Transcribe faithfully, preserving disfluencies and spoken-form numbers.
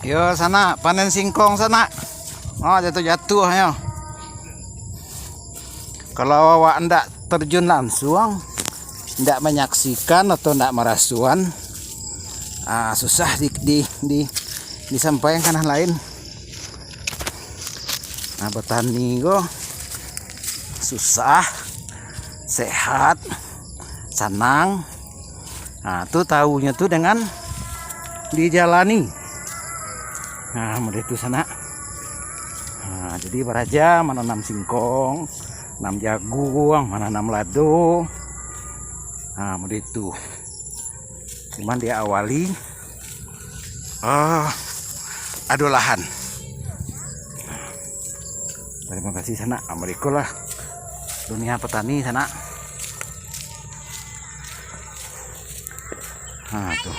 Yo, sanak, panen singkong, sanak. Oh, jatuah-jatuah nyo. Kalau awak ndak terjun langsung, ndak manyaksikan atau ndak marasoan, ah, susah di, di, di, disampaikan ka nan lain. Nah, batani ko susah, sehat, sanang. Nah, tu tahunyo tu dengan dijalani. Nah, model tu, sanak. Nah, jadi baraja mananam singkong, mananam jagung, mananam lado. Nah, model tu. Cuman diawali, ah, ado lahan. Tarimo kasih, sanak. Ambo iko lah dunia petani, sanak. Ha, tu.